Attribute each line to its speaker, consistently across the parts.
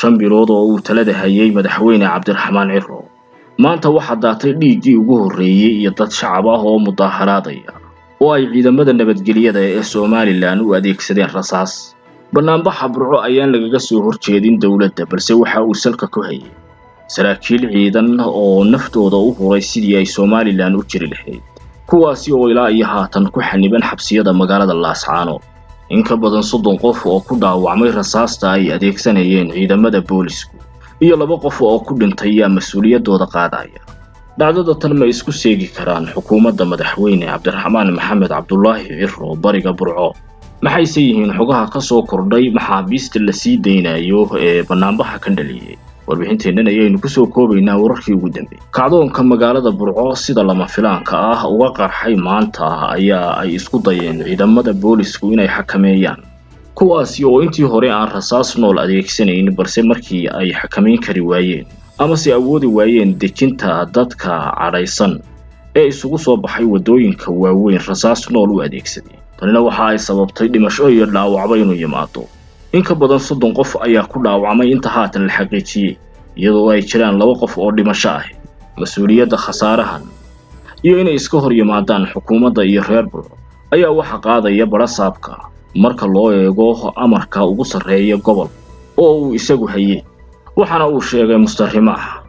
Speaker 1: 5 bilood oo uu talada hayay madaxweyne Cabdiraxmaan Ciro, maanta waxaa daatay dhiiggii ugu horreeyey iyo dad shacab ah oo mudaaharaadaya oo ay ciidamada nabadgelyada ee Somaliland u adeegsadeen rasaas. Banaanbaxa Burco ayaan lagaga soo horjeedin dowladda, balse waxa uu salka ku hayay saraakiil ciidan oo naftooda u huray sidii ay Somaliland u jiri lahayd, kuwaasi oo ilaa iyo haatan ku xaniban xabsiyada magaalada Laascaanood. In ka badan 30 qof oo ku dhaawacmay rasaasta ay adeegsanayeen ciidamada boolisku iyo 2 qof oo ku dhintay yaa mas-uuliyaddooda qaadaya? Dhacdada tan ma isku seegi karaan xukuumadda madaxweyne Cabdiraxmaan Maxamed Cabdulaahi Ciro bariga Burco? Maxayse yihiin xogaha ka soo kordhay maxaabiista la sii daynayo ee banaanbaxa kan dhaliyey? Warbixinteennan ayaynu kusoo koobaynaa wararkii ugu dambeeyey. Kacdoonka magaalada Burco sida lama filaanka ah uga qarxay maanta ayaa ay isku dayeen ciidamada boolisku inay xakameeyaan, kuwaasi oo intii hore aan rasaas nool adeegsanayn, balse markii ay xakamayn kari waayeen amase awoodi waayeen dejinta dadka cadhaysan ee isugu soo baxay waddooyinka waaweyn, rasaas nool u adeegsaday. Tanina waxa ay sababtay dhimasho iyo dhaawacba inuu yimaado. In ka badan 30 qof ayaa ku dhaawacmay inta haatan la xaqiijiyey, iyadoo ay jiraan 2 qof oo dhimasho ah. Mas-uuliyadda khasaarahan iyo inay iska hor yimaadaan xukuumadda iyo reer Burco ayaa waxa qaadaya barasaabka, marka loo eego amarka ugu sarreeya gobol oo uu isagu hayay. Waxaana uu sheegay Mustarimaax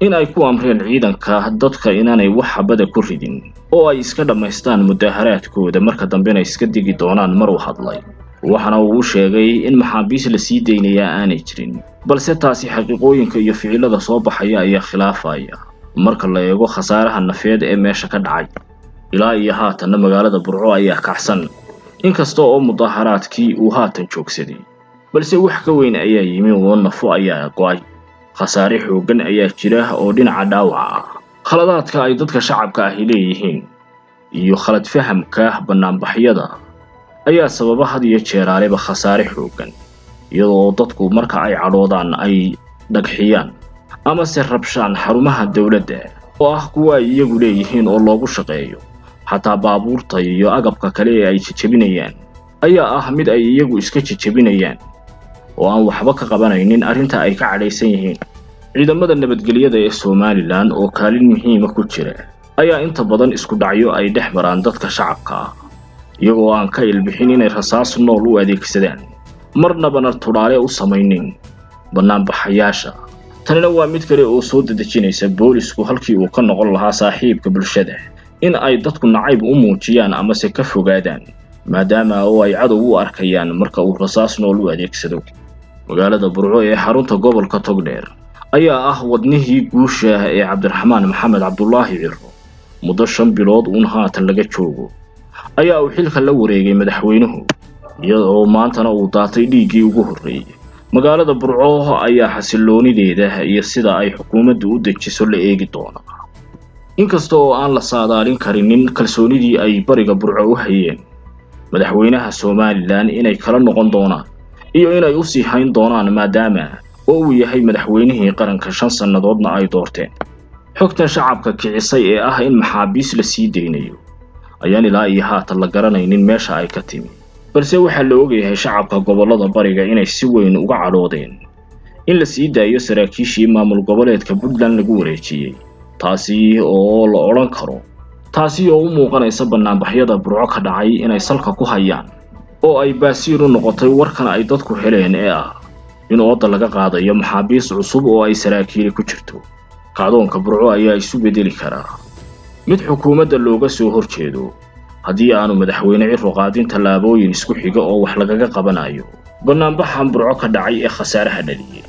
Speaker 1: in ay ku amreen ciidanka dadka inaanay wax xabada ku ridin oo ay iska dhammaystaan mudaaharaadkooda, marka dambena iska digi doonaan mar uu hadlay. Waxaana uu u sheegay in maxaabiis la sii daynayaa aanay jirin, balse taasi xaqiiqooyinka iyo ficilada soo baxaya ayaa khilaafaya marka la eego khasaaraha nafeed ee meesha ka dhacay. Ilaa iyo haatanna magaalada Burco ayaa kacsan, inkasta oo mudaaharaadkii uu haatan joogsaday, balse wax ka weyn ayaa yimi oo nafo ayaa go'ay. Khasaare xooggan ayaa jira oo dhinaca dhaawaca ah. Khaladaadka ay dadka shacabka ahi leeyihiin iyo khalad fahamka banaanbaxyada ayaa sababa had iyo jeeraaleba khasaare xooggan, iyadoo dadku marka ay cadhoodaan ay dhagxiyaan amase rabshaan xarumaha dowladda oo ah kuwa ay iyagu leeyihiin oo loogu shaqeeyo. Xataa baabuurta iyo agabka kale ee ay jejebinayaan ayaa ah mid ay iyagu iska jejebinayaan oo aan waxba ka qabanaynin arrinta ay ka cadhaysan yihiin. Ciidamada nabadgelyada ee Somaliland oo kaalin muhiima ku jira ayaa inta badan isku dhacyo ay dhex maraan dadka shacabka ah, iyagoo aan ka ilbixin inay rasaas nool u adeegsadaan, marnabana tudhaale u samaynin banaanbaxayaasha. Tanina waa mid kale oo soo dedejinaysa boolisku halkii uu ka noqon lahaa saaxiibka bulshada in ay dadku nacayb u muujiyaan amase ka fogaadaan, maadaama oo ay cadow u arkayaan marka uu rasaas nool u adeegsado. Magaalada Burco ee xarunta gobolka Togdheer ayaa ah wadnihii guusha ee Cabdiraxmaan Maxamed Cabdulaahi Ciro. Muddo 5 bilood uun haatan laga joogo ayaa uu xilka la wareegay madaxweynuhu, iyadoo maantana uu daatay dhiiggii ugu horreeyey. Magaalada Burco ayaa xasiloonideeda iyo sida ay xukuumaddu u dejiso la eegi doona, inkasta oo aan la saadaalin karinin kalsoonidii ay bariga Burco u hayeen madaxweynaha Somaliland inay kala noqon doonaan iyo inay usii hayn doonaan, maadaama oo uu yahay madaxweynihii qaranka, 5 sannadoodna ay doorteen. Xogtan shacabka kicisay ee ah in maxaabiis la sii daynayo ayaan ilaa iyo haatan la garanaynin meesha ay ka timi, balse waxaa la ogyahay shacabka gobollada bariga inay si weyn uga cadhoodeen in la sii daayo saraakiishii maamul goboleedka Puntland lagu wareejiyey, taasi oo la odhan karo, taasi oo u muuqanaysa banaanbaxyada Burco ka dhacay inay salka ku hayaan oo ay baasiir u noqotay warkan ay dadku heleen ee ah in ooda laga qaadayo maxaabiis cusub oo ay saraakiili ku jirto. Kacdoonka Burco ayaa isu bedeli karaa mid xukuumadda looga soo horjeedo haddii aanu madaxweyne Ciro qaadin tallaabooyin isku xiga oo wax lagaga qabanayo banaanbaxan Burco ka dhacay ee khasaaraha dhaliyey.